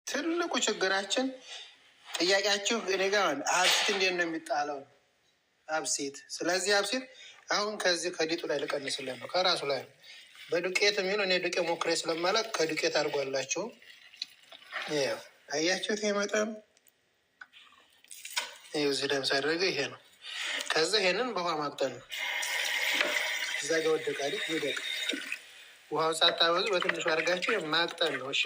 ትልቁ ችግራችን ጥያቄያችሁ እኔ ጋር አብሲት እንዴት ነው የሚጣለው? አብሲት። ስለዚህ አብሲት አሁን ከዚህ ከሊጡ ላይ ልቀንስልን ነው፣ ከራሱ ላይ ነው። በዱቄት የሚሆን እኔ ዱቄት ሞክሬ ስለማላውቅ ከዱቄት አድርጓላችሁ። አያችሁት? ይሄ መጠን እዚህ ደምስ አደረገ። ይሄ ነው። ከዛ ይሄንን በውሃ ማቅጠን ነው። እዛ ጋ ወደቃ ይደቅ። ውሃውን ሳታበዙ በትንሹ አድርጋችሁ ማቅጠን ነው። እሺ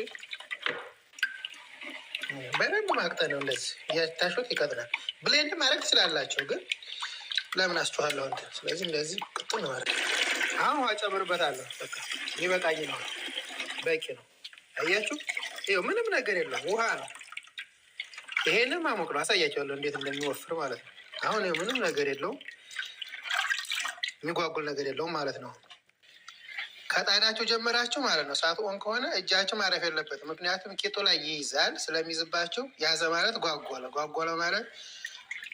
በደንብ ማቅጠን ነው። እንደዚህ እያታሹት ይቀጥናል። Blend ማድረግ ትችላላቸው፣ ግን ለምን አስችኋለሁ እንትን። ስለዚህ እንደዚህ ቅጥን ማድረግ። አሁን ውሃ ጨምርበታለሁ። በቃ ይበቃኝ ነው፣ በቂ ነው። አያችሁ፣ ይኸው ምንም ነገር የለም፣ ውሃ ነው። ይሄንን ማሞቅ ነው። አሳያቸዋለሁ እንዴት እንደሚወፍር ማለት ነው። አሁን ምንም ነገር የለውም፣ የሚጓጉል ነገር የለውም ማለት ነው። ከጣዳችሁ ጀምራችሁ ማለት ነው። እሳቱ on ከሆነ እጃችሁ ማረፍ የለበትም። ምክንያቱም ቂጡ ላይ ይይዛል። ስለሚይዝባችሁ ያዘ ማለት ጓጓለ፣ ጓጓለ ማለት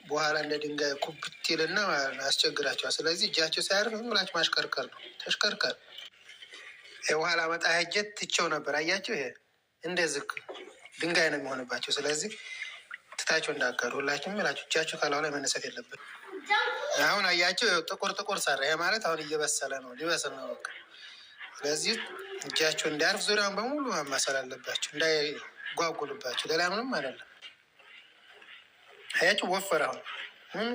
በኋላ እንደ ድንጋይ ኩብት ይልና ማለት ነው፣ ያስቸግራቸዋል። ስለዚህ እጃችሁ ሳያርፍ ዝም ብላችሁ ማሽከርከር ነው። ተሽከርከር። የኋላ መጣ ሄጄ ትቼው ነበር። አያችሁ፣ ይሄ እንደዚህ ድንጋይ ነው የሚሆንባቸው። ስለዚህ ትታችሁ እንዳቀሩ ሁላችሁም ላችሁ እጃችሁ ከላዩ ላይ መነሳት የለብን። አሁን አያችሁ ጥቁር ጥቁር ሰራ። ይሄ ማለት አሁን እየበሰለ ነው፣ ሊበስል ነው በቃ። ስለዚህ እጃችሁ እንዳያርፍ ዙሪያውን በሙሉ ማማሰል አለባችሁ፣ እንዳይጓጉልባችሁ። ሌላ ምንም አይደለም። አያችሁ ወፈረ። አሁን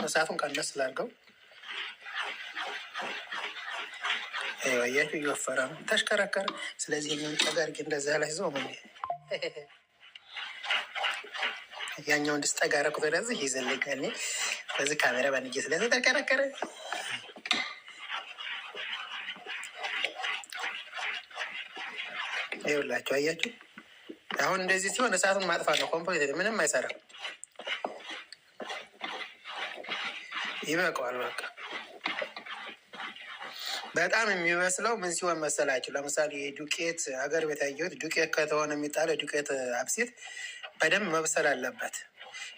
እሳቱን ቀነስ ስላድርገው አያችሁ እየወፈረ ነው፣ ተሽከረከረ። ስለዚህ የሚሆን ጠጋ አድርጌ እንደዛ ላይ ዘው ያኛውን ድስት ጠጋ አደረኩት ወደዚህ ይዘልኛል። በዚህ ካሜራ ባንጌ ስለዚህ ተሽከረከረ። ይኸውላችሁ አያችሁ፣ አሁን እንደዚህ ሲሆን እሳቱን ማጥፋት ነው። Complete ምንም አይሰራም፣ ይበቃዋል። በቃ በጣም የሚበስለው ምን ሲሆን መሰላችሁ? ለምሳሌ የዱቄት ሀገር ቤት ያየሁት ዱቄት ከተሆነ የሚጣለው ዱቄት አብሲት በደንብ መብሰል አለበት።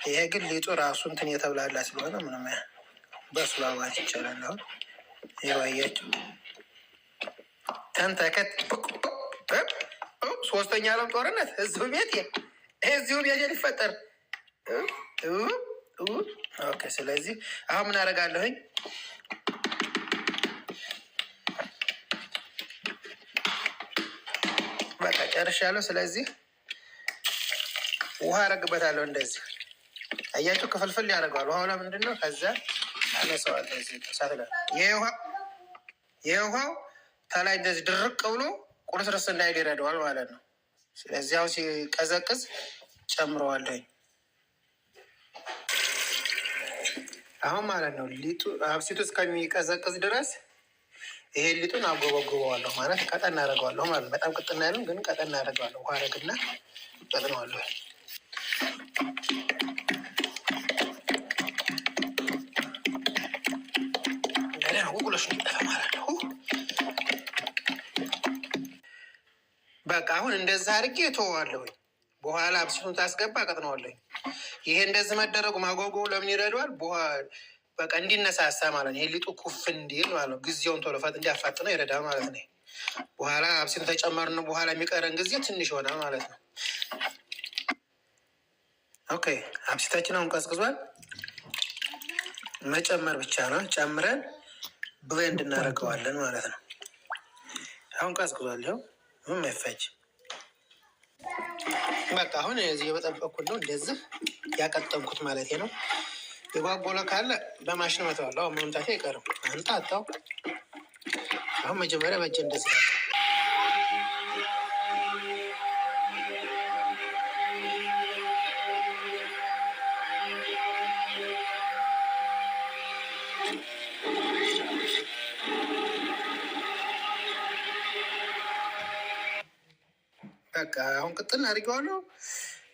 ይሄ ግን ሊጡ ራሱ እንትን የተብላላ ስለሆነ ምንም በስሏል ማለት ይቻላል። አሁን ይኸው አያችሁ ተንተከት ሶስተኛ ዓለም ጦርነት እዚሁ ቤት እዚሁ ቤት ሊፈጠር። Okay። ስለዚህ አሁን ምን አደርጋለሁኝ? በቃ ጨርሻለሁ። ስለዚህ ውሃ አደርግበታለሁ። እንደዚህ አያችሁ፣ ክፍልፍል ያደርገዋል። ውሃው ለምንድን ነው? ከዛ አነሳዋለሁ። እሳት ላይ ይሄ ውሃው ተላይ እንደዚህ ድርቅ ብሎ ቁርስርስ እንዳይል ይረዳዋል ማለት ነው። ስለዚህ አሁን ሲቀዘቅዝ ጨምረዋለሁኝ። አሁን ማለት ነው ሊጡ አብሲቱ እስከሚቀዘቅዝ ድረስ ይሄ ሊጡን አጎበጉበዋለሁ ማለት ቀጠን አደርገዋለሁ ማለት ነው። በጣም ቅጥና ያለም ግን ቀጠን አደርገዋለሁ። ውሃ አደርግና ቀጥነዋለሁ። ጉጉሎች እንዲጠፋ ማለት ነው። በቃ አሁን እንደዛ አድርጌ እተወዋለሁኝ። በኋላ አብሲቱን ታስገባ ቀጥነዋለሁኝ። ይሄ እንደዚህ መደረጉ ማጓጓው ለምን ይረዳዋል? በቃ እንዲነሳሳ ማለት ነው። ይሄ ሊጡ ኩፍ እንዲል ማለት ነው። ጊዜውን ቶሎ ፈጥ እንዲያፋጥነው ይረዳል ማለት ነው። በኋላ አብሲቱን ተጨመርን በኋላ የሚቀረን ጊዜ ትንሽ ይሆናል ማለት ነው። Okay፣ አብሲታችን አሁን ቀዝቅዟል። መጨመር ብቻ ነው። ጨምረን blend እናደርገዋለን ማለት ነው። አሁን ቀዝቅዟል። ይኸው ምንም አይፈጅ። በቃ አሁን እዚህ የበጠበቅኩት ነው፣ እንደዚህ ያቀጠንኩት ማለት ነው። የጓጎለ ካለ በማሽን መተዋለሁ። አሁን መምጣቴ አይቀርም። አንጣጣው። አሁን መጀመሪያ በእጄ እንደዚህ በቃ አሁን ቅጥል አድርጌዋለሁ።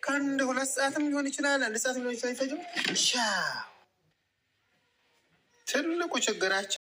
ከአንድ 2 ሰዓትም ሊሆን ይችላል፣ 1 ሰዓትም ሊሆን ይችላል። ይፈጅም ሻ ትልቁ ችግራችን